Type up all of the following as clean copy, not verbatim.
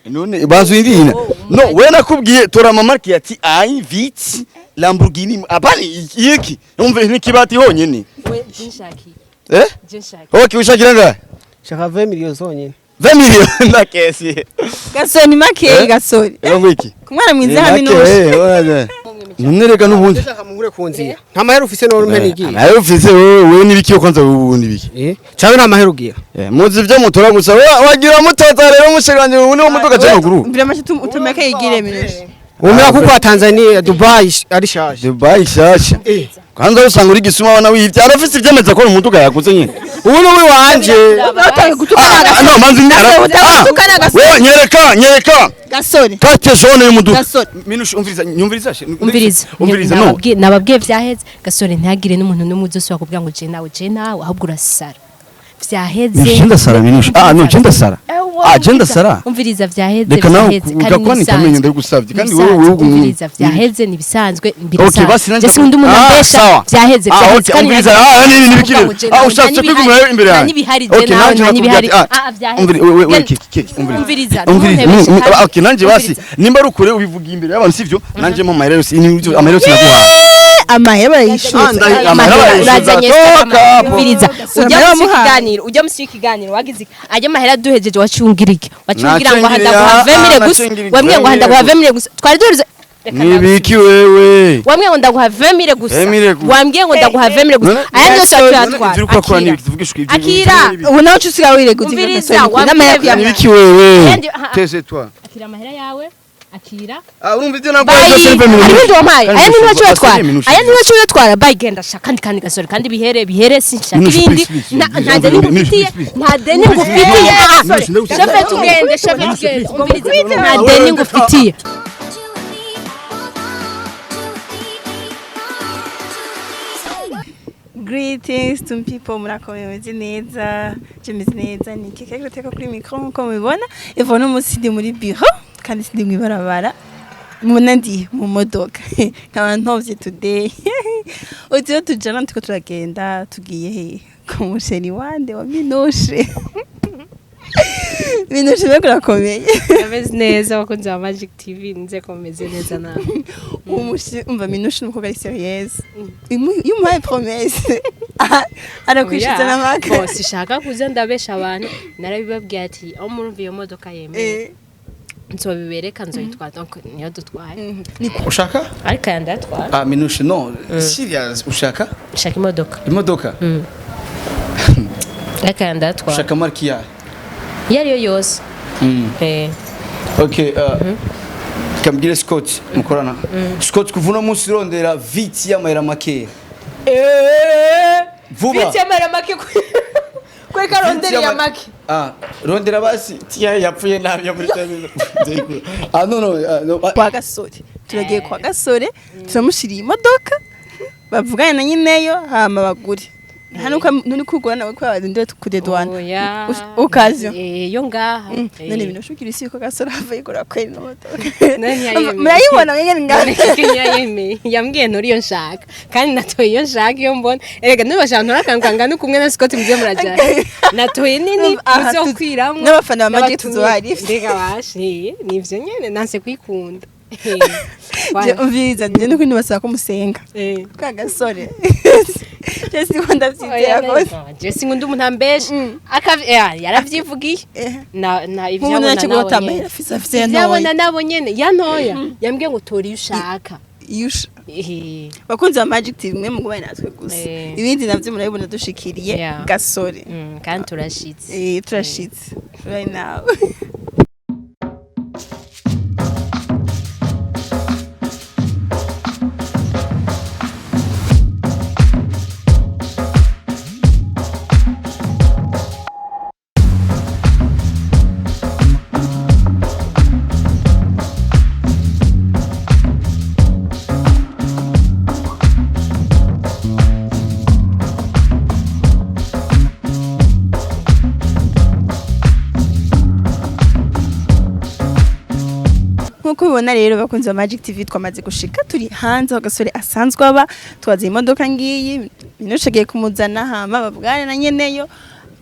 None bazu indina. No, we nakubwiye tora ama marque ya TI, Vitz, Lamborghini, abani iki. Umve n'ikibati honyene. We jinshakiye. Eh? Jinshakiye. Okay, ushakira ngahe? Shaka 20 million zonyine. 20 million na kesi. Gasore ni makeyi gasore. Ero ngwiki. Ku mwana mwiza hamwe n'umushe. None n'ubundi. Shaka muhure ku nzira. Nta mahera ufise none umpe nigiye. Nayo ufise wewe n'ibiki yo kwanza wewe n'ibiki. Eh, cawe nta mahera ugira. Eh, muzi ivyo mutora gusa wagira mutoza rero mushiranje ubu niwo mutoka cyangwa guru. Mbira make utumeke yigire minushe. Umera kuko wa Tanzania Dubai ari shaje. Dubai shasha. Eh, Kwanza usanga uri gisuma wana wivye arafise ivyemeza ko umuduga yaguze nyine. ubu ni wanje. Utangiye gutukana Ah, no manzi Gasore, utangiye gutukana gasore. Wewe nyereka nyereka. Gasore. Carte jaune y'umuduga. Gasore. Minushe umviriza nyumviriza. Umviriza. Umviriza no. Nababwiye vyaheze gasore ntihagire n'umuntu n'umwe uzosubira kuvuga ngo je nawe je nawe ahubwo urasara. Vyaheze. Ni ndasara minushe. Ah no je ndasara. Ah je ndasara. Umviriza vyaheze. Reka nawe vyaheze, kandi ugakora nibisanzwe. nitamenye ndagusavye kandi wewe Nibisanzwe, wewe umviriza vyaheze nibisanzwe Okay, basi nanjye Je sinkunda umuntu Ah, ambesha sawa. vyaheze Ah, vyaheze okay, kandi umviriza. ntihagire Ah, ni umuntu bikiri. uvuga ngo je Ah, nawe, ushatse nta kwigumira imbere nta yanjye. n'ibihari je Okay, nawe nanje nta n'ibihari. nakubwira ati, Ah, vyaheze. Umviri wewe wewe kiki kiki umviriza. Umviriza, Umviriza. ntuntebeshe kandi. Okay, nanje basi Umviriza. nimba ari ukure ubivuga imbere y'abantu sivyo nanje mu mahera yose ni amahera yose naguhaye. Amahera barayishyuza. Ah, amahera barayishyuza. Urazanye Toka hapo. umviriza Sura ujya amahera musi wamuhaye. ikiganiro ujya musi ikiganiro wagize iki? Ajya amahera duhejeje wacungira iki wacungira ngo Nacungira, handaguha ah, 20000 gusa nacungira wambwiye ngo handaguha 20.000 20000 gusa twari duhejeje. Reka Nibiki wewe. Wambwiye ngo ndaguha 20000 gusa 20.000 gusa. wambwiye ngo ndaguha 20000 gusa None- aya yose None wacuyatwara ivyo uriko urakora nibiki tuvugishe ukuri, ivyo Akira. nibiki. Ubu nawe uca usigaye wireguza Umviriza, Gasore n'amahera wambwiye kuyamuha. Nibiki wewe. Kandi- ah, ah. Tese toi. Akira amahera yawe akira. Ah urumva ivyo naguhaye Bayi, byose ni 20.000. hari ibindi wampaye Kandi aya ni Minushe, uyatwara Minushe, aya ni uyatwara bayi genda sha kandi kandi gasore kandi bihere bihere sinshaka Minushe, ibindi please, please, nta please, nta deni Minushe, ngufitiye please, please. nta deni ngufitiye. Ah, Minushe, ndagusabye. shefe tugende shefe tugende umviriza nta deni ngufitiye. Greetings to people murakomeye meze neza je meze neza ni keke guteka kuri micro nkuko mubibona ivo no munsi ndi muri bureau kandi sindi mwibarabara mubona ndi mu modoka nkaba ntovye today utiyo tujana turiko turagenda tugiye he ku musheri wande wa Minushe. Minushe mbega urakomeye? Ameze neza abakunzi ba Magic TV nze ko meze neza nawe. Umushi umva Minushe umukobwa ari sérieuse iyo umuhaye promesse arakwishyuza n'amaka. Bo sishaka kuza ndabesha abantu narabibabwiye ati aho murumva iyo modoka yemeye nzobibereka nzoyitwara donc niyo dutwaye. Ushaka? Ariko aya ndayatwara. Ah Minushe no serious ushaka? Nshaka imodoka. Imodoka? Ariko aya ndayatwara. Ushaka marque ya? Iyo ariyo yose. Eh. Okay, kambwire Scott mukorana. Scott kuva uno munsi urondera viti y'amahera makeya. Vuba. Viti y'amahera make kweka rondera ya make. Ah, rondera basi tiya yapfuye nabi yo muri Tanzania. Ah no no, ah, no. ah, Kwa gasore turagiye kwa gasore turamushyiriye imodoka bavugane na nyineyo hama bagure hano nuri kugura nawe ko barindire kudedwana. Oya. Occasion. Eh, yo ngaha. Eh. None ibintu ushukira isi ko gasore ava yigura kweri imodoka. None ntiyayemeye. Murayibona mwenge ngana. Ntiyayemeye yambwiye nturi iyo nshaka kandi natoye iyo nshaka iyo mbona erega nubasha ntora akantu kangana kumwe na Scott muze murajyana natoye nini Aha, muzokwiramwo n'abafana ba Magic n'abatumire. tuzohari. Mbega bashe nivyo nyene nanse kwikunda. Je umviriza je nuko ntibasaba ko musenga Eh. kwa gasore je siko ndavyizera gose. Je sinkunda umuntu ambesha yaravyivugiye Eh. na Nk'ubu ivyabona nacyo nabo gutamba nyene. afise ya Ivyabona ntoya. nabo nyene ya ntoya yambwiye ngo tora iyo ushaka. Yusha Eh. bakunzi ba Magic TV mwe mugumane natwe gusa Eh. ibindi navyo murabibona dushikiriye Yeah. gasore. Kandi turashitse. Eh, turashitse right now. Nkuko ubibona rero bakunzi ba Magic TV twamaze gushika turi hanze aho gasore asanzwe aba twaziye imodoka ngiyi Minushe agiye kumuzana hama bavugane na nyeneyo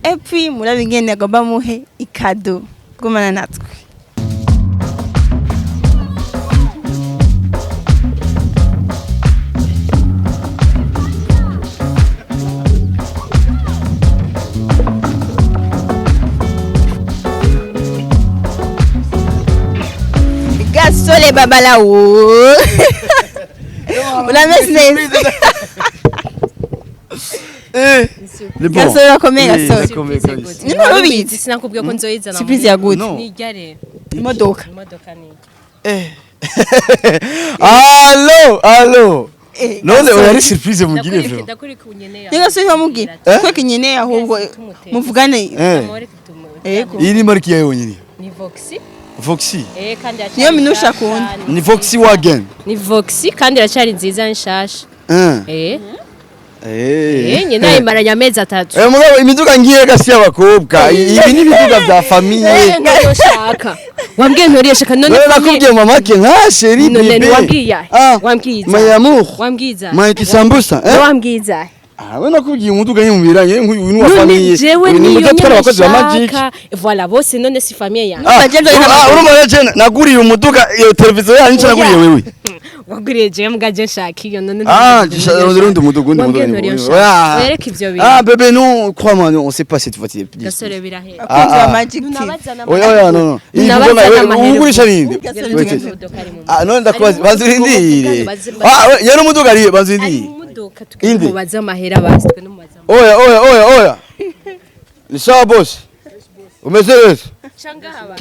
epi murabe ingene agomba muhe ikado gumana natwe. Gasore babalawo, urameze neza? Ni bon. Gasore, urakomeye? Eh, Gasore. ndakomeye kabisa. Ni wari ubizi? Sinakubwiye ko nzoyizana. Surprise ya gute? No. Nijya rero. Imodoka. Imodoka nijya. Allo, allo. Eh, None Gasore. oya, ari surprise mugire vyo. Ndakurika unyeneye. Ni Gasore wamubwiye? Eh? Kweka nyene ahubwo muvugane. Eh. Yego. Iyi ni marque yayo nyine? Ni Voxy. Voxy. Eh, kandi Niyo Minusha akunda. Ni Voxy Wagen. Ni Voxy kandi iracyari nziza, nshasha. Eh. Eh. Eh. Eh, nyine ayimaranye amezi 3. Eh, mugabo imiduga ngiye gasi y'abakobwa. Ibi ni ibiduga bya famille. Ntayo shaka. Wambwiye ntoriye shaka none. None nakubwiye mama ke nka chéri None bébé. wambwiye. Ah. Wambwiye. My amour. Wambwiza. My kisambusa. Eh? Wambwiza. Ah, we nakubwiye umuduga nyine mubiranye nk'uyu ni wa None famille. jewe Uyu ni niyo umuduga utwara nyene abakozi ba Magic. nshaka. Voilà, bose none si famille yanjye. Ah, Bagenda ah, urumva rero je naguriye umuduga, iyo televiziyo yanyu nshya naguriye wewe. Waguriye jewe mbwa je nshaka iyo none. Ah, rondera undi muduga, undi Wambwiye muduga. ntoriyo nshaka. Wereke ivyo bintu. Ah, bébé, non, crois-moi, non, on sait pas cette voiture. Gasore, birahera. Abakunzi Ah, ba ah. Magic TV. Oya, oya, non, non. Iyi Nabaza muduga n'amahera. ugurisha ninde? Gasore, Wait, tugende. wait. Ah, none ndakubaza, banza urindire. Bazi- Ah, we, yari umuduga ariye, banza Ari urindire. mu modoka. Inde? Mubaze amahera basi, twe numubaze amahera. Oya, oya, oya, oya. Ni sawa boss. Umeze neza? Shanga haba.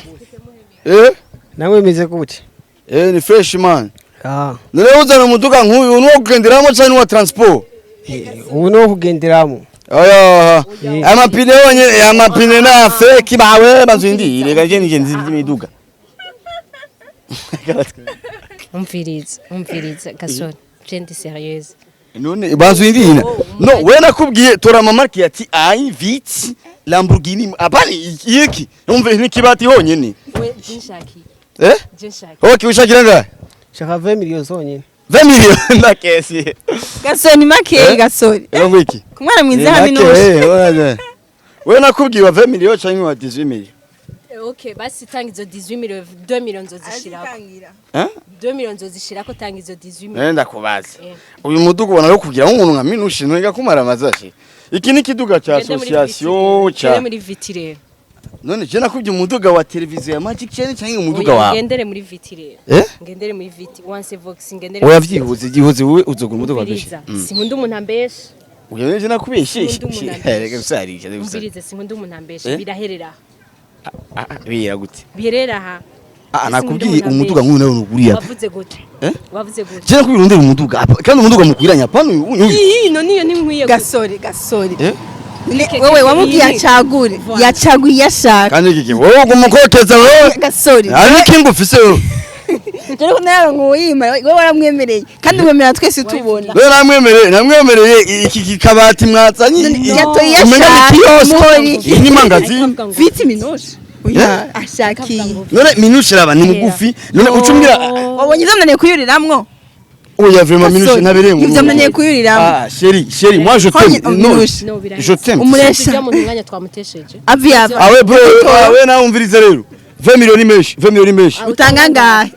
Eh? Nawe meze gute? Eh, ni fresh man. Ah. None uzana umuduga nk'uyu nuwo kugenderamo cyangwa nuwa transport? Ubu ni uwo kugenderamo. Oya, amapine yonyene, amapine na fake bawe, banza urindire, gaje nije nzi by'imiduga. Umviriza, umviriza Gasore. Je ndi sérieuse. None banza urindire. No, we nakubwiye tora ama marque ya TI, Vitz, Lamborghini, apani iki. Umve ni kibati honyene. We je nshakiye. Eh? Je nshakiye. Okay, ushakira ngahe? Shaka 20 millions zonyine. 20 millions ndakesi. Gasore, ni makeyi. Eh? Gasore. Ero ngwiki. Ku mwana mwiza hamwe n'umusha. We nakubwiye wa 20 millions cyangwa wa 18 millions? Okay, basi tanga izo 18 millions, 2 millions nzozishirako. Eh? 2 millions nzozishirako, tanga izo 18 millions. Nenda kubaza. Eh. Uyu muduga ubona yo kugira nk'umuntu nka Minushi nwenga kumara amazashi. Iki ni kiduga cha Ngende muri association Viti. cha. Ngende muri Vitz rero. None je nakubwiye umuduga wa televiziyo ya Magic Channel cyangwa umuduga Oya, wawe? ngendere muri Vitz rero. Eh? Ngendere muri Vitz, once Vox ngendere. Oya, vyihuze, vyihuze, wowe uzogura umuduga wa beshi. Umviriza, sinkunda umuntu ambesha. Uyo je nakubeshe. Sinkunda umuntu ambesha. Reka gusarisha, reka gusarisha. Umviriza, sinkunda umuntu ambesha. Eh? Biraherera aha. Ah, ah, bira gute? Biherera aha. Ah, nakubwiye Sinkunda umuntu umuduga ambesha. nk'uyu nawe nuguriya. Wavuze gute? Eh? Wavuze gute? Je nakubwiye urondera umuduga, kandi umuduga mukwiranye, apana uyu uyu. Iyi none iyo ntinkwiye gute? Gasore, Gasore. Eh? Wewe wamubwiye acagure, yacaguye iyo ashaka. Kandi iki wowe ugumukoteza wewe. Gasore. Hari ikindi ufise wewe? Dore ko nawe nkuyima, wewe waramwemereye kandi umwemerera twese tubona. Wewe namwemereye iki kikabati mwazanye. Yatoye iyo Umenga ni ashaka. kiosk. Muhori. Iyi ni mangazini. Vitz Minushe oya ashakiye. None Minushe raba ni mugufi. None ucumbira Wabonye ivyo mnaniye kuyuriramwo? Oya, vraiment Minushe ntabereye mu. Ivyo mnaniye kuyuriramwo. Ah, chérie, chérie, moi je t'aime. Honye, Non, Minushe. No, biraheze. je t'aime. Umuresha. Tujya mu mwanya twamutesheje. Avi ava. Ah ouais bro, ah ouais, nawe umvirize rero. 20 millions ni menshi, 20 millions ni menshi. Utanga ngahe?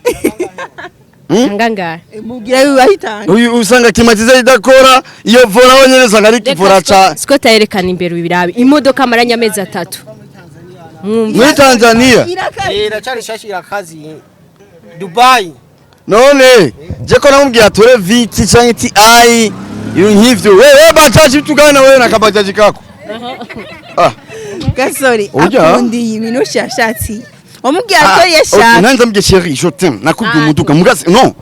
Tanga ngahe? Mubwira yuahitanga. Uyu usanga climatiseur idakora, iyo volant wenyene usanga ari kivora ca Scott ayerekana imbere ibirabi. Imodoka amaranye amezi 3. Mwumva. Muri Tanzania. Eh, iracari shasha, irakazi. Dubai. None je ko namubwiye atore Vitz canke TI ibintu nk'ivyo. Wewe bajaji tugana wewe na kabajaji kako. Ah, Gasore Oya. akundiye Minushe yashatse. Wamubwiye atore iyo ah, ashaka. nanze mbwiye chérie, je t'aime. Nakubwiye umuduga mugaze non.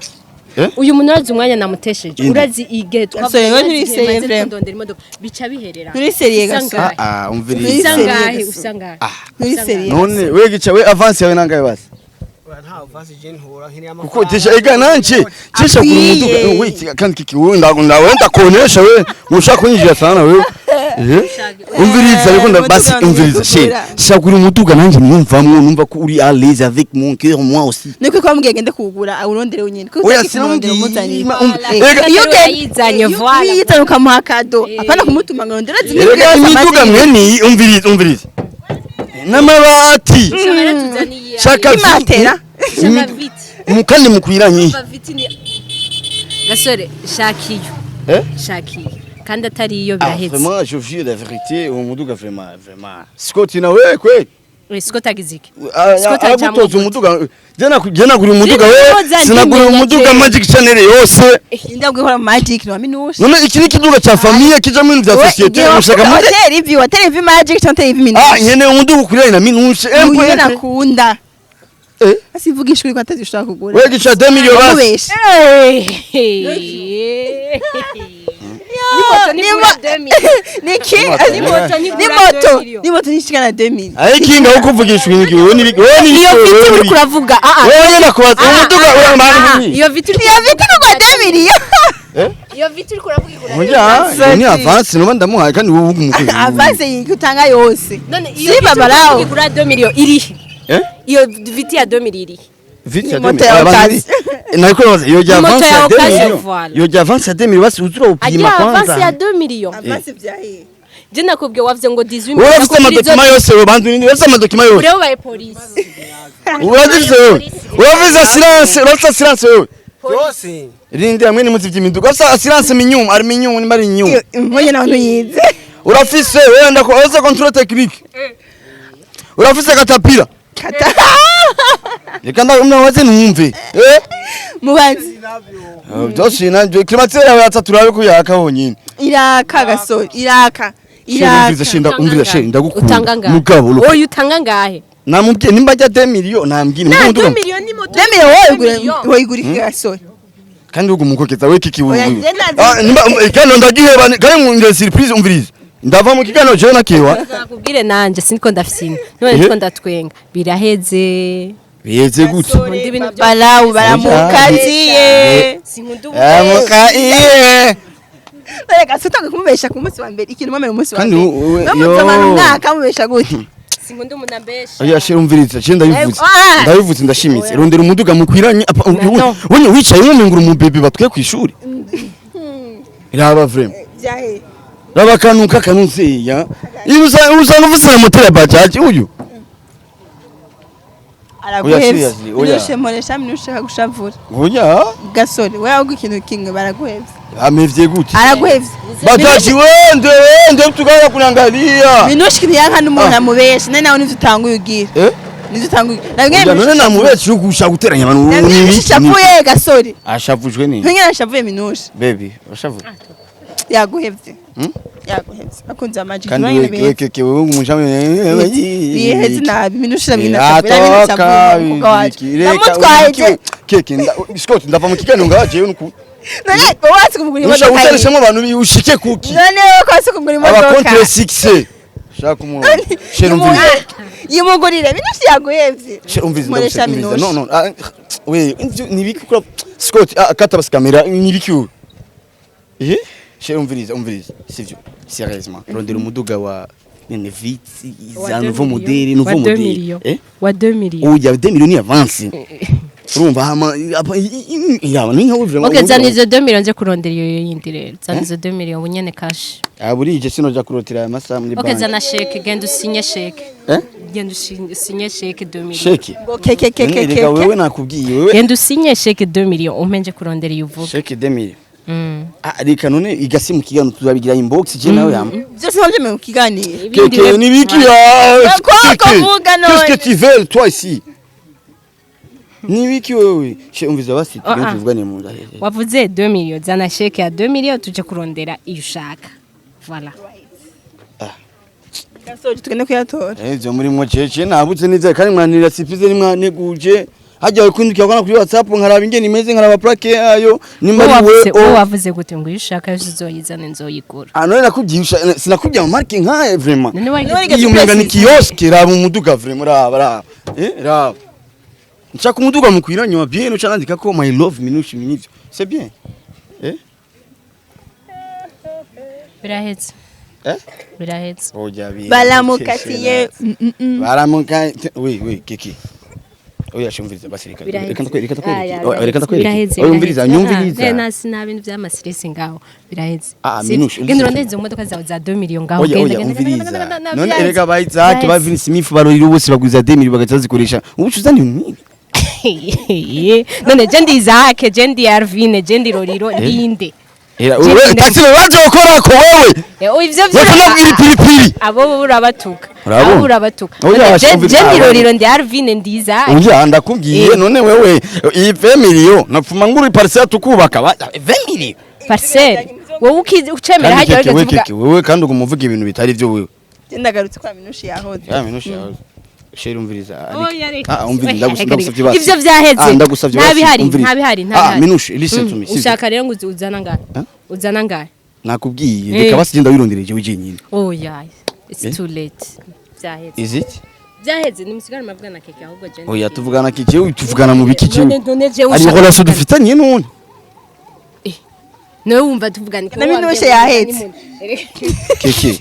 Uyu muntu urazi umwanya namutesheje. Inde. Urazi igihe Gasore, wewe nturi sérieux vraiment. ndondera imodoka bica biherera. Nturi sérieux, Gasore. Ah, ah, umvirize. Usa Nturi ngahe? sérieux. Usa ngahe? Nturi sérieux. None we gica we avance yawe nangaye basi? Nta avance je ntora, nkeneye Kuko amafaranga. déjà ega nanje cisha kuri Akwiye. umuduga we kandi kiki wewe ndawenda kuonesha we ushaka kunyinjira sana wewe. Eh? Umviriza ariko basi Umuduga umviriza ntukugura. she shagura umuduga nanje numvamwo numva ko uri à l'aise avec mon cœur moi aussi. Niko ko wamubwiye agende kuwugura awurondere wenyine. Kuko Oya, utaki kumurondera sinamubwiye. umuzanire. Ega Iyo yayizanye, iyo voilà. uyizanye ukamuha cadeau, apana kumutuma ngo arondere Erega imiduga mwene umviriza, umviriza n'amabati shaka Imatera. Shaka Vitz. Mukandi mukwiranye. Gasore, shaka iyo. Eh? Shaka iyo. Kandi atari iyo Ah, birahetse. vraiment je vis la vérité uwo muduga vraiment vraiment Scott na wewe kwe. Scott agize iki? Scott Aragutoza umuduga. Je naguriye umuduga Je we, ntoza sinaguriye ndimenya umuduga je. Magic Channel yose. Indabwe ihora mu Magic no Minushe. None iki ni ikiduga ca famille kijamwo ibintu vya société, ushaka muri watera ivi, watera ivi Magic cyangwa watera ivi Minushe? Ah, nkeneye umuduga ukwiranye na Minushe. Uyu nakunda. Eh? Asivuga ishuri ko atazi ushaka kugura. We gica 2 millions basi. Wamubeshe. Ni moto nigura 2 millions. Ni ki? Ni moto Ni nigura moto. 2 millions. Ni moto nishikana 2000. Ayi kinga wo kuvugishwa ibintu, wewe ni wewe ni Iyo wewe viti ni uri kuravuga, ah ah. Wewe nyine kubaza umuduga uri Iyo viti uri Iyo viti kugwa 2 millions. Eh? Iyo viti uri kuravuga igura. Oya, ni avance noba ndamuhaye kandi wowe umukozi. Avance yikutanga yose. None iyo Si viti uri babarao. kuravuga igura 2 millions irihe? Eh? Iyo viti ya 2 millions irihe? Vite Ni ya moto 2000. ya Ah, occasion. Nariko nabaza iyo rya Ni moto avance ya ya 2 occasion, millions. voilà. Iyo rya avance ya 2 millions basi uzura upima Agira avance ya kwanza. 2 millions. Avance vyahe? Je nakubwiye wavuze ngo 18 Wowe ufite amadokima yose, wewe bantu nini, ufite amadokima yose. Urebe ubaye polisi. Urazifise wewe. Urafise assurance, urafise assurance wewe. Byose. Rindi hamwe nimuzi vy'imiduga. Urafise assurance minyum, ari minyum ni mari nyum. Mbonye nawe ntuyize. Urafise wewe ndako urafise contrôle technique. Urafise katapira. Kata. Reka ndabaze numve. Eh? Mubazi. Byose nanje climatiseur yawe yatatu urabe ko yaka honyine. Iraka gasore, iraka. Umviriza Iraka. shinda, umviriza shinda, ndagukunda. Utanga ngahe? Mugabo look. Oya, utanga ngahe? Namubwiye nimba ajya 2 millions nambwire Na umuduga. 2 millions ni moto. 2 millions wowe woyigura iki gasore? Kandi ugu mukokeza we kiki Oya, wewe. nje ndazi. Ah, nimba kandi ndagiheba kandi nge surprise, umviriza. Ndava mu kiganiro jewe nakewa. Nakubwire nanje siniko ndafisina. None Eh? ndiko ndatwenga. Biraheze. Biheze gute? Nkunda ibintu byo. Balau baramukatiye. Sinkunda ubu. Amuka iye. Reka sitanga kumubesha ku munsi wa mbere, ikintu mwamera umunsi wa Kandi mbere. Bamuzamana yo. umwaka mubesha gute? Sinkunda umuntu ambesha. Oya shira, umviriza, je ndabivuze. Ah. Ndabivuze ndashimitse. Rondera umuduga mukwiranye. No. Wenye wicaye nkumengura umubebe batwiye ku ishuri. Iraba vraiment. Vyahe? Raba kanuka kanunzeya. Iyo usanga ufise na moteri ya bajaji uyu. Araguhevye. Seriously, oya. Minushe moresha Minushe kagushavura. Oya, Gasore, wewe ahubwo ikintu kimwe baraguhevye. amevye gute? Araguhevye. Bajaji wende wende tukaya kunaangalia. Minushe ikintu yanka n'umuntu Ah. amubesha. None nawe nivyo utanguye ugira. Eh? Nivyo utanguye. Nabwiye Oya, none namubesha yo gushaka guteranya abantu. Nabwiye Minushe ashavuye gasore. Ashavujwe ni. Ntungene ashavuye Minushe. Baby, ashavuye. Yaguhevye. Hmm? Yaguhevye. Akunze amaji. Kandi we keke wewe umushami Biheze nabi Minushe nabwiye ashavuye. Nabwiye ashavuye umukobwa wacu. Namutwaye je. Keke Scott, ndava mu kiganiro ngaha jewe nuku. None wowe wasi kumugura Usha imodoka. utereshemo abantu ushike kuki? None wowe ko wasi kumugura Aba imodoka. contre succès. Shaka umuntu. Shera umviriza. Yimugurire Minushe yaguhevye. Shera umviriza. Nkoresha Ndagusaba, Minushe. No no. Ah, we nibiki kura Scott, ah, kata basi kamera nibiki wewe. Eh? Shera umviriza, umviriza. Sivyo. Sérieusement. Rondera umuduga wa nene vite Wa za 2 nouveau millions. modèle, nouveau Wa 2 modèle. millions. Eh? Wa 2 millions. Oya, 2 millions ni avance. Urumva hama ya ni nka vraiment. Okay, zana izo 2 millions nje kurondera iyo yindi rero. Zana izo 2 millions ubunyene cash. Ah, burije sinoja kurotera aya masaha muri Okay, banki. zana chèque, genda usinye chèque. Eh? Genda usinye chèque 2 millions. Chèque. Ngo keke keke Reka keke. wewe nakubwiye wewe. Genda usinye chèque 2 millions umpe nje kurondera iyo uvuga. Chèque 2 millions. Mm. Ah, reka none igasi mu kiganiro tuzabigira inbox je nawe yama. Byose ntabyo mu kiganiro. Ibindi Keke we- ni biki ya? Kwa Keke, kuvuga none. Qu'est-ce que tu veux toi ici? Ni biki wewe? Che umviza basi Ah, tugende ah. tuvugane mu nda. Wavuze 2 millions, zana chèque ya 2 millions tuje kurondera iyo ushaka. Voilà. Gasore tugende kuyatora. Eh, ivyo muri mwo cece nabutse neza kandi mwanira surprise ni mwaneguje. Hajya kwindukira kwana kuri WhatsApp nkaraba ingene imeze, nkaraba plaque yayo nimba Wowe ari wavuze we. wowe wavuze gute ngo iyo ushaka yose uzoyizane nzoyigura? Ah, none nakubyiusha sinakubwiye ama marque nkaye vraiment. None wayigize None Iyo umenga ni kiosque, raba umuduga vraiment, raba raba. Eh, raba. Nshaka umuduga mukwiranye wa bien, uca nandika ko my love Minushe minivyo. C'est bien. Eh? Biraheze. Eh? Biraheze. Oya bi. Baramukatiye. Baramuka oui oui kiki. Oya shumviriza basi reka reka ndakwereka, reka ndakwereka. Oya, reka ndakwereka. Biraheze. Oya umviriza, nyumviriza. Eh, nasi nta bintu by'amasirisi ngaho. Biraheze. Ah, Si- Minushe, Genda umviriza. urondere izo modoka zawe za 2 millions ngaho. Oya Genda, oya genda, genda, umviriza. genda, genda, None biraheze. erega ba Isaac ba Biraheze. Vin Smith barorira bose bagwiza 2000 bagaca bazikoresha. Ubu uzana ibintu nk'ibi. None je ndi Isaac, je ndi Arvine, je ndi Roriro, ndinde. Era wewe taxi baje ko wewe. Ivyo Bafana ipiripiri. Abo bo urabatuka. Urabona? Abo urabatuka. Oya, Je ndiroriro ndi Arvine ndiza. Oya, ndakubwiye none wewe iyi 20 million napfuma nguri parcelle tukubaka 20 million. Parcelle. Wowe ukizi ucemera Kandi hajya keke wewe, tuvuga. keke wewe kandi ugumuvuga ibintu bitari byo wewe. Ndagarutse kwa Minushi yahoze. Ya Minushi yahoze. Chéri, umviriza. Oya, reka. Ah, umviriza, Reka, ndagusavye reka. basi. Ivyo vyaheze. Ah, ndagusavye basi. Ntabihari, Umviriza. ntabihari, Ah, ntabihari. Minushi, listen to me. Sivyo? Ushaka rero ngo uzana ngahe? Huh? Uzana ngahe? Nakubwiye Eh. reka basi genda wirondere jewe jenyine. Oya, it's Eh? too late. Vyaheze. Is it? Vyaheze, nimusigare mavugana na keke ahubwo je. Oya, tuvugana kiki? Tuvugana mu biki jewe? None jewe Ari ushaka relation kuvugana. dufitanye none. Nawe wumva tuvugana iki? Na Minushe yahetse. Keke,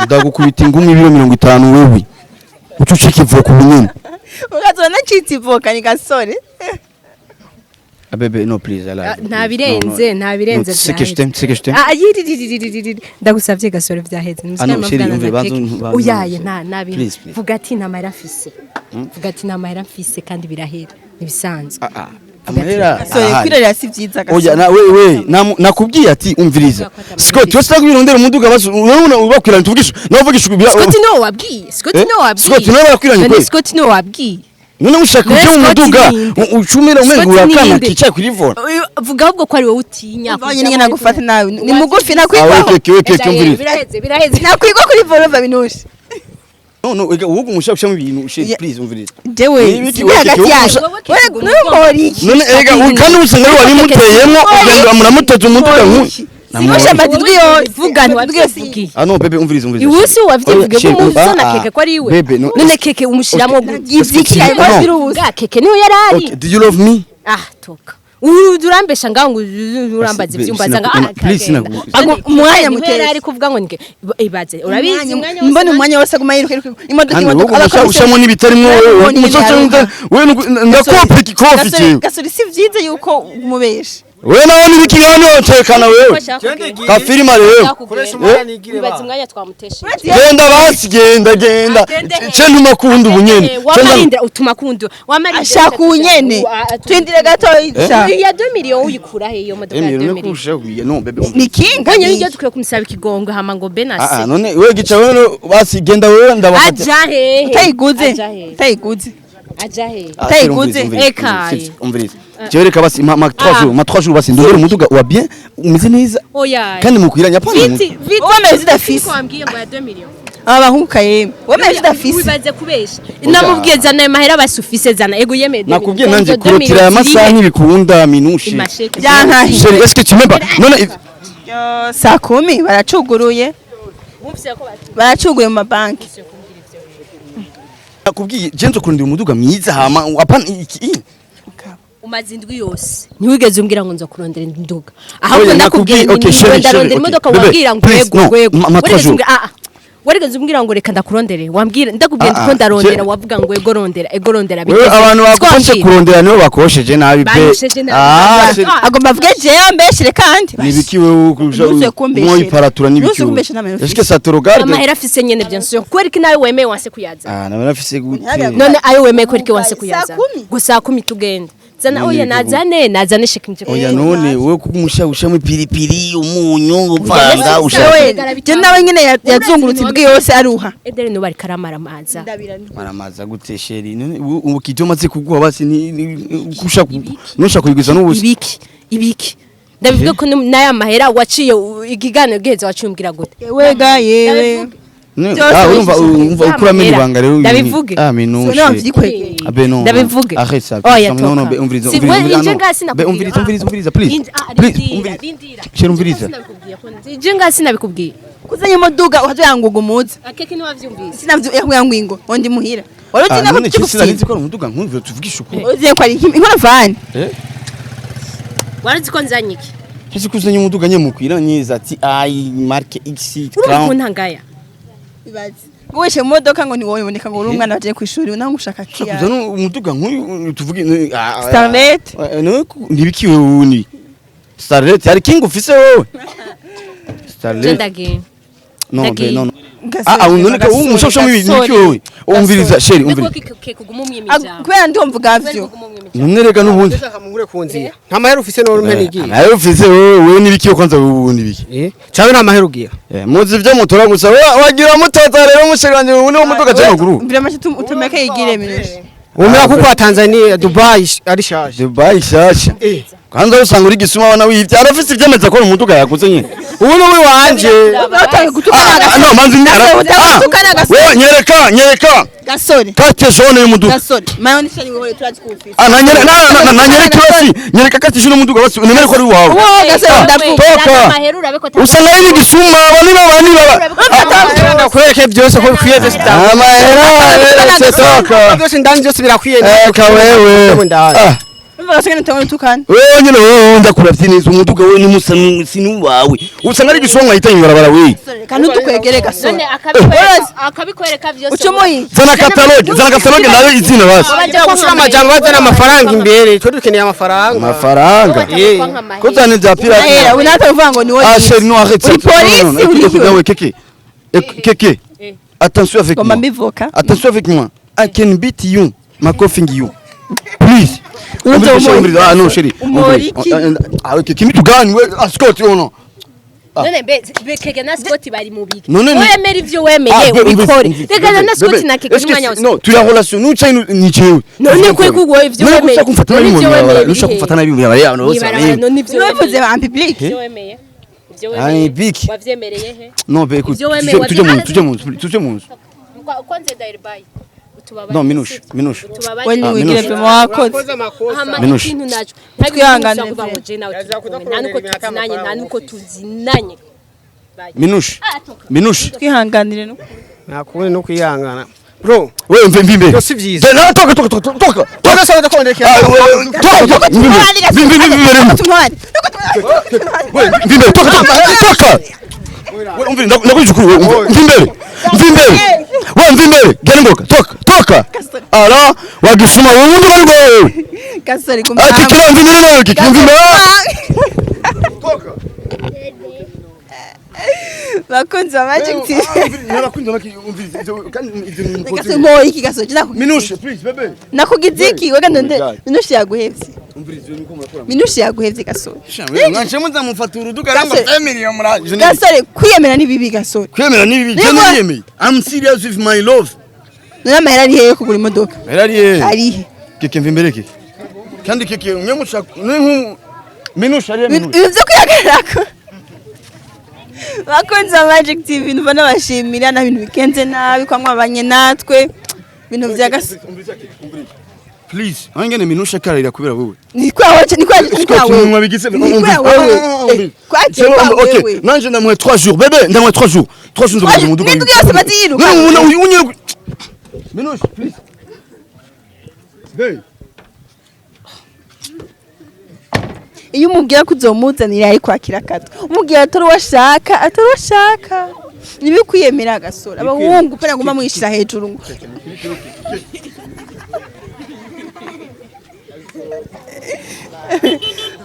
ndagukubita ingumi ibiro 50 wewe. Ucucike ivoka ubunyene. Ukazona nacitse ivoka ni gasore. Ah, bébé, no, please, I love you. Nta birenze, nta birenze. Tu sais que je t'aime, tu sais que je t'aime. Ah, yiririririririri. Ndagusavye gasore, vyaheze. Ah, no, chérie, umve, Oyaye, nta nabi. Please, please. Vuga ati nta mahera mfise. Vuga ati nta mahera mfise kandi birahera. Nibisanzwe. Ah, ah. Amahera Gasore, arahari. kwirarira si vyiza gasore. Oya, na wewe nakubwiye ati umviriza. Scott, wese nakubwira umuduga basi urabona ubakwiranye tuvugisha. Navugisha kubira. Scott no wabwiye. Scott Eh? no wabwiye. Scott niwe bakwiranye None kweli? Scott no wabwiye. None ushaka None uje mu Scott muduga ninde? ucumira umengo Scott urakana ninde? kicaye kuri volant. Vuga ahubwo ko ari wowe utinya. Umva nyine nagufata nawe ni mugufi Ah, nakwigwaho. we keke, we keke, umviriza. Biraheze, biraheze. Nakwigwa kuri volant, Minushi. No, no, ega wowe umushaka gushamo ibintu chéri, Yeah. please, umviriza. Jewe Ni ibiki, sindi we keke, hagati wowe yanyu. Wowe Wewe numbora iki? None ega kandi usanga ari wabimuteyemo ugenda muramuteza umuduga nk'uyu. Sinusha amatwi yose. Vuga ntiwabyivugiye. Ah no, bébé, umviriza, umviriza. Iwe si wavyivuge ko Oya, umuntu ah, uzana ah. keke ko ari iwe. Bébé, no. None keke umushiramo gute? Ivyiki No. ariko ubusa. Bwa keke niwe yarari. Okay, do you love me? Ah, toka. Urambesha ngaho ngo urambaza Basi, ivyumbaza nga sinaku- please, Ago, umwanya muteze. yari kuvuga ngo nike ibaze urabizi umwanya wose. Mbona umwanya wose aguma yiruka yiruka imodoka Kandi imodoka. wowe ushaka gushamo n'ibitarimwo wewe umusozi wewe ndakopa ikikofi jewe. Gasore, si vyiza yuko umubesha. Wewe nawe nibiki ngaho tekana wewe. Ka filima rero. Koresha umwanya nigire Ibaze ba. umwanya twamutesheje. Genda basi, genda, genda. Agende he? Ce ntuma kundi ubunyene. Wamarindira utuma kundu wamarindira. Ashaka unyene twindire gato isha. Ya 2 millions uyikura he iyo modoka ya 2 millions? No, bébé. Ni kinga. Mbonye niryo dukwiye kumusaba ikigongo hama ngo Ah, ah, benase. none wewe gica wewe basi genda wewe ndabafata. Aja hehe? Utayiguze. Aja hehe? Utayiguze. Aja hehe? Utayiguze. Ekaye. Umviriza. Jewe reka basi ma 3 Ah. jours, ma 3 jours basi ndongera umuduga wa bien umeze neza. Oya. Kandi mukwiranye apana. Viti, viti. Wowe udafise. Ko wambwiye ngo ya 2 millions. Aba bahungu kayemwe wowe udafise. Wibaze kubesha. Namubwiye zana ayo mahera basufise zana. Ego yemeye. Nakubwiye nanje kurotira aya masaha ntibikunda, Minushi. Imasheke. Byankahe. Chérie, est-ce que tu m'aimes pas? None Yo, saa 10 baracuguruye. Wumvise ko bati Baracuguye mu mabanki. Nakubwiye je nzokurondera umuduga mwiza hama apana iki. Umaze indwi yose ntiwigeze umbwira ngo nza kurondera induga ahubwo Oya, ndakubwiye nakubwiye, okay, nti chérie, ndarondera chérie, imodoka okay. wambwira ngo Bébé, yego no, ngo yego ma trois Warigeze jours. umbwira, ah ah. Warigeze umbwira ngo reka ndakurondere wambwira ndakubwiye Ah, ndiko ah, ndarondera wavuga ngo ego rondera ego rondera. Wewe Bigeze. abantu bagufashe Twambwira. kurondera nibo bakosheje nabi pe. Banosheje nabi. Ah, chérie. Ah. Agomba avuge jewe mbeshere kandi. Nibiki wewe kurusha Ntuze kumbeshera. mwoyi paratura nibiki? Ntuze kumbeshera n'amahera Est-ce que ça te regarde? Amahera afise nyene bien sûr kubera iki nawe wemeye wanse kuyaza? Ah, nabona afise gute? None ayo wemeye kubera iki wanse Saa kuyaza? 10? Ngo saa 10 tugende zana. None Oya, bikubu- nazane nazane sheke nje. Oya, none wewe kugumusha ushamo ipiripiri umunyu upanga usha. Jewe je nawe nyene yazungurutse indwi yose aruha. Edere no bari karamara amaza. Maramaza gute chérie? None ubu kijo maze kuguha basi ni kusha nusha kuyiguza n'ubusa. Ibiki ibiki ndabivuga ko n'aya mahera waciye ikiganiro giheze waciye umbwira gute? Wega yewe. Byose Ah, urumva wishyushye. urumva ukuramo ibanga rero. Ndabivuge. Ah, Minushe. None vyikwegeye. Ah, ben non. Ndabivuge. Arrête ça. Oya, Non, non, toka. umviriza, Si, umviriza, we, umviriza, inje no. ngaha sinakubwira. Be, umviriza, umviriza, umviriza, please. Please, Rindira, umviriza. rindira. Chérie, umviriza. Inje ngaha sinabikubwiye. Kuzanye imodoka ukazoyanga umuza. Akeke ntiwavyumvise. Sinavyo yakubwira ngo ingo ondi muhira. Wari Ah, uzi nako none cyo sinari kigufitiye. nzi ko ari umuduga nkumvira tuvugisha ukuri. Uzi ko ari inkono Eh? Wari uzi ko nzanye iki? Ese kuzanye umuduga nye mukwiranye ati ai marque X Urumva Crown. ukuntu ntangaya. Ibaze. Ngo mu modoka ngo ntiwoyiboneka ngo uri umwana wagiye kw'ishuri nawe ngo ushaka Ushaka kiya. kuzana umuduga nk'uyu tuvuge Starlet. Ntibikiwe wuni. Starlet hari king ufise wowe. Je Starlet. ndagiye. No, Ndagiye. be, no, no. Gasore, Ah, none ko Gasore, umushosho mibi Gasore. niki wowe? Umviriza chéri, umviriza. Niko kuguma umwima ijambo. Kubera ndiho mvuga vyo. None rega n'ubundi. Ndashaka muhure ku nzira. Nta mahera ufise none umpe nigiye. Nayo ufise wewe, wewe nibiki kwanza, wewe nibiki? Eh, cawe nta mahera ugira. Eh, muzi ivyo mutora gusa. Wewe wagira mutata rero musheri wanje, ubu niwo muduga cyangwa guru. Vraiment utumeke yigire minushe. Umera kuko wa Tanzania Dubai ari shaje. Dubai shasha. Eh. Kwanza usanga uri gisuma abana wivye arafise ivyemeza ko umuduga yaguze nyine. Ubu ni wanje. Batangiye gutukana Ah, Gasore. no manzi Gasore, utagutukana Gasore. Wewe nyereka, nyereka. Gasore. Carte jaune y'umuduga. Gasore. Mayo nishani wewe turazi ko ufise. Ah, nanyere na na nanyereka basi. Nyereka carte jaune y'umuduga basi unemere ko ari wawe. Wowe Gasore Ah, ndavuga. Toka. Amahera urabe ko Usanga ari gisuma bani bani baba. Ndakwereke byose ko bikwiye byose ndani. Amahera se toka. Byose ndani byose birakwiye. Eh, ka wewe. Ndani. Ah. Umva Gasore ntabwo utukana. Wewe nyine wewe ndakuravye neza umuduga wewe ni musa sinuwawe. Usanga ari gisuma mwahitanye ibarabara wewe. Gasore kandi utukwegere Gasore. None akabikwereka, akabikwereka vyose. Ucumuye. Zana catalogue, zana catalogue nawe izina basi. Gushira amajambo bazana amafaranga imbere. Twe dukeneye amafaranga. Amafaranga. Eh. Ko zana bya pirate. Mahera unata uvuga ngo ni wowe. Ah chérie, non, arrête ça. Uri polisi, Non, non, non, uri écoute, écoute, ouais, Kéké. Kéké. Attention avec Ngomba moi. mbivuka. Attention avec moi. I can beat you. My coughing you. Please. Unzo umori. Ah non chérie. Umori iki? Ah ok, kimi tugani we. Ah Scott, oh non. None be Keke na Scott bari mu biki? None ni- Wemera ivyo wemeye Ah, ubikore. bébé, Reka na bébé, Scott bébé. na Keke Est-ce que n'umwanya c'est- wose. Non, tu es en relation. Nous tchai ni tchai. None kwe kugwa ivyo None wemeye. gusa kumfata nabi None mu ivyo barabara. wemeye Nusha biri kumfata nabi mu barabara abantu bose. Mw'ibarabara, bamenye. none ivyo Niwe wemeye. mvuze en public. Ivyo wemeye. Ivyo Ah, wemeye. biki. Wavyemereye he? Non, bah écoute, Ivyo wemeye, tujye mu nzu, wavye- tujye mu nzu, tujye mu nzu. Kwanze Dairbay. Utubabarire. Non, Minouche, Minouche. Utubabarire. We Ah, niwigire Minouche. pe mwakoze. Hama Minouche. ikintu naco Twihangane ntagira ngo pe. je nawe turi kumwe, nta nuko tuzinanye, nta nuko tuzinanye. Minouche. Minouche. Twihanganire no. Nakubone no kwihangana. Bro, Wewe mve mve. Byo si vyiza. Na toka toka toka toka. Toka sawa ndakondekera. Ah, wewe, toka toka. Mve mve mve mve. Tumwari. Wewe mve mve toka toka toka. Wewe umve ndakujukuru wewe mve mbere. Mve mbere. Wewe mve mbere. Gera ngoka toka toka. Ara wagisuma wewe undi bari wewe. Gasore Ah kumva. kikira mve mbere nawe kikira mve mbere. Bakunzi ba Magic TV. Narakunze maki umviriza kandi ivyo Gasore mo iki Gasore nakugize. Minouche please bébé. Nakugize iki wega nonde Oh my God. Minouche yaguhevye. Umviriza ibyo niko murakora. Minouche yaguhevye Gasore. Mwanje muzamufata uruduga ramba Gasore. family muraje. Gasore kwiyemera ni bibi Gasore. Kwemera ni bibi, je Niba- niyemeye. I'm serious with my love. None amahera ari hehe yo kugura imodoka? Merari ye. Ari he? Keke mve imbere keke. Kandi keke umwe mushaka ni nku Minouche ari Minouche. Ibintu byo kwihagararako. Bakunzi ba Magic TV numva nabashimira nta bintu bikenze nabi kwa mwabanye natwe. Ibintu bya Gasore. Please, angene Minouche akarira kubera wewe. Ni kwa wewe, ni kwa ni kwa wewe. Mwabigize Ni kwa wewe. Kwa kwa Ok, wewe. nanje ndamuhe 3 jours bébé, ndamuhe 3 jours. 3 jours Trois nzomuha umuduga. jours, n'induga yose baziyiruka. Non, non, unye. Minouche, please. Hey. Iyo umubwira ko uzomuzanira ari kwakira akato, umubwira atari uwo ashaka, atari uwo ashaka. Nibi kwiyemera Gasore. Abahungu pera nguma mwishira hejuru ngo.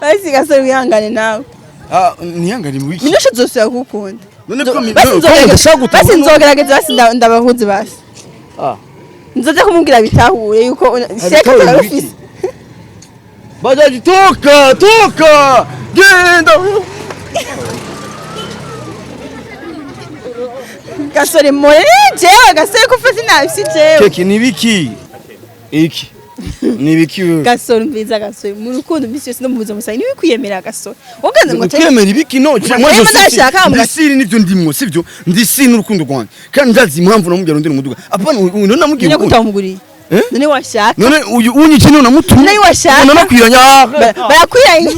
Basi Gasore wihangane nawe. Ah, niyangane mu wiki. Minouche uzosubira kugukunda. None ko Basi ndashaka basi nzogerageza basi ndabahuze basi. Ah. Nzoza kumubwira bitahure yuko seka Abitahure tarafise. Bajaji toka, toka. Genda. Gasore more jewe Gasore ko ufite nabi si jewe. Keke nibiki? Iki. Nibiki wewe? Gasore mbiza Gasore mu rukundo mbisi yose no mu buzima busanzwe nibi kwiyemera Gasore. Woganze ngo cyane Kwemera ibiki no moi je suis ndashaka ndisiri nivyo ndimwo sivyo ndisiri n'urukundo rwanjye kandi ndazi impamvu namubwira undi umuduga apana uyu namubwira none urukundo kutamuguriye. Eh? None washaka. none uyu unyikene unamutumye None washaka. none nakwiranya Barakwiranye.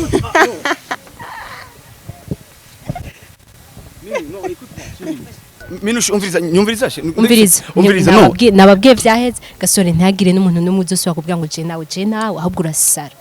Minouche umviriza nyumviriza Umviriza. umviriza no Nababwiye vyaheze Gasore ntihagire n'umuntu n'umwe uzosubira kuvuga ngo je nawe je nawe ahubwo urasara.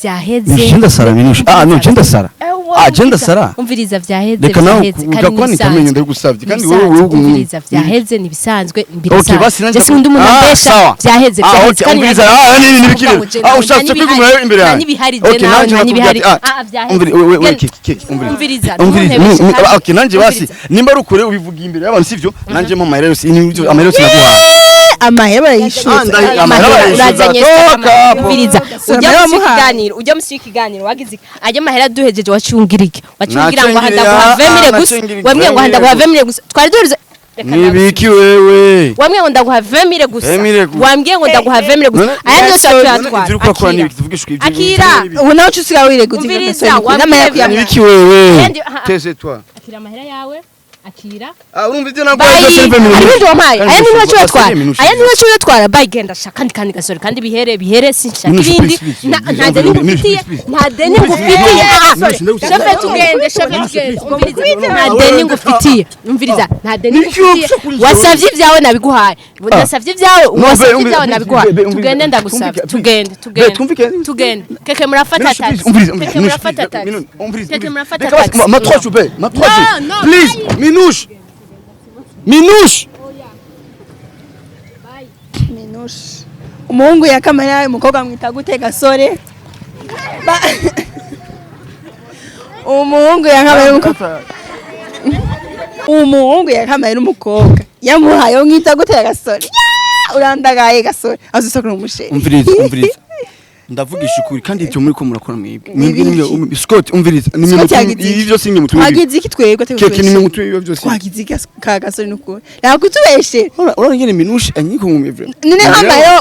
Vyaheze. Nje ndasara Minouche ah no nje ndasara Ah, je ndasara. Umviriza, vyaheze. Reka nawe Vyaheze kandi ugakuba nibisanzwe. nitamenye, ndagusavye kandi wewe Nibisanzwe, wewe umviriza, vyaheze, nibisanzwe. Okay, basi nanjye Je sinkunda umuntu Ah, ambesha. sawa. Vyaheze, Ah, vyaheze. okay, Kandi umviriza, ah, ni kuvuga ngo bikiri. je Ah, nawe ushatse nta kwigumira imbere nta yanjye. n'ibihari je Okay, nawe nanje nta n'ibihari. nakubwira ati, Ah, vyaheze. Umviri, wewe wewe Genda. keke keke, umviriza. Umviriza, Umviriza. ntuntebeshe kandi. Okay, nanje basi Umviriza. nimba ari ukure ubivuga imbere y'abantu, sivyo? Nanje mpa amahera yose, ni amahera yose naguhaye. Amahera barayishyuza. Ah, amahera barayishyuza. Urazanye Toka, po. umviriza, ujya Amahera musi wamuhaye. y'ikiganiro, ujya musi y'ikiganiro wagize iki? Ajya amahera duhejeje wacungira iki? Wacungira ngo Nacungiriye, handaguha ah, 20 mille gusa. nacungiriye Wambwiye ngo 20 handaguha gusa. 20 mille gusa, twari duhurize. Reka Nibiki wewe? Wambwiye ngo ndaguha 20 mille gusa. 20 mille gusa. Wambwiye ngo ndaguha 20 mille gusa. None- Aya yose None tuyatwara. ivyo uriko urakora ni ibiki? Tuvugishe ukuri, Akira. Ubu nawe uca usigaye wireguza. Umviriza, n'amahera wambwiye kuyamuha. Nibiki wewe? Ah, ah. Tese toi. Akira amahera yawe, akira. Ah, urumva ivyo naguhaye Bayi, byose ni 20 mille. hari ibindi wampaye? Kandi Aya ni gusa- wacu yatwara. Minushe, Aya ni wacu yatwara. Bayi, genda sha. Kandi gasore, kandi bihere bihere, sinshaka Minushe, ibindi. please, please, Nta please, nta deni please, ngufitiye, please, please. nta deni ngufitiye. Ah, ah, Minushe, ndagusabye. Shefe tugende, shefe tugende. Umviriza, nta deni ngufitiye. Umviriza, nta deni Niki wowe ngufitiye. ushaka kunjura? Wasavye ibyawe nabiguhaye. Nasavye ibyawe, wasavye umviriza, ibyawe nabiguhaye. umviriza, Tugende, ndagusavye. twumvikane, Tugende, Be, tugende. twumvikane. Tugende. Keke murafata Minushe, taxi. please, umviriza, umviriza, Keke Minushe, murafata please, taxi. Minushe, umviriza, Keke umviriza. murafata Reka basi, taxi. ma trois choupe, ma trois No, choupe. no, Please, Minouche. Minouche. Minushe, umuhungu yakamara umukobwa amwita gute gasore? Umuhungu yakamara umukobwa, umuhungu yakamara umukobwa yamuhaye umwita gute gasore? Ya, urandagaye gasore, azisokora umusheri. Umviriza, umviriza. Ndavugisha ukuri kandi ibyo muri ko murakora mwebwe. Mwebwe Nibiki? nimwe Scott, umviriza. Nimwe Scott mutu yagize iki? ibi byose nimwe mutu. Twagize iki twebwe? Keke, nimwe mutu ibi byose. Twagize iki ka gasore? Nukuri yakutubeshe. Ora ora ngene Minouche anyiko mu mivre. None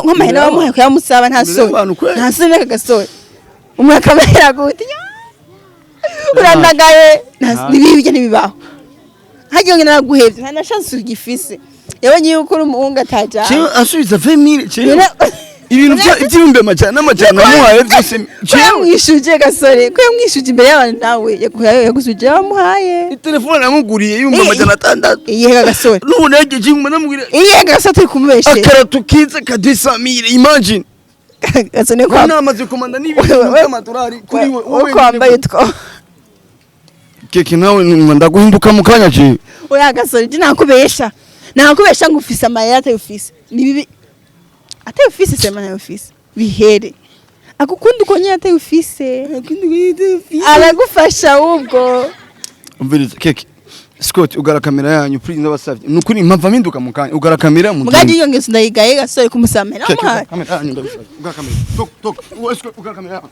nk'amahera wamuhaye kuyamusaba, nta soni? Abantu kweli. Nta soni n'aka gasore? Umwaka amahera gute? Ya! Urandagaye. Ntibibi ntibibaho, hagiye ngo naraguhevye, nta na chance ugifise, yabonye yuko uri umuhungu atajana. Chewe asubiza 20 000 chewe. Ibintu by'ibihumbi amajana n'amajana namuhaye byose. Ko Chewe yamwishuje gasore, ko yamwishuje imbere y'abantu, nawe yagusuje wamuhaye. Telefone namuguriye y'ibihumbi 600. Iyihe gasore? N'ubu nageje nguma namuguriye. Iyihe gasore? Turi kumubeshera. Akarato kiza ka 200 000, imagine. Gasore Ko kwa namaze komanda n'ibintu by'amadolari kuri we. Wowe ko wambaye utwo. Keke, nawe ndaguhinduka mu kanya je. Oya gasore, je nakubesha, nakubesha ngo ufise amayera atari ufise, ni bibi atari ufise, sema nayo ufise bihere agukunda uko nyine atari ufise, aragufasha ahubwo. Umviriza keke, Scott, ugara kamera yanyu please, ndabasavye. Nukuri mpamva mpinduka mu kanya. Ugara kamera mu Mugaje iyo ngeso ndayigaye gasore kumusamera Keke, wamuhaye. ugara kamera yanyu, ndabisavye. Ugara kamera. Tok tok. Uwe, Scott, ugara kamera yanyu.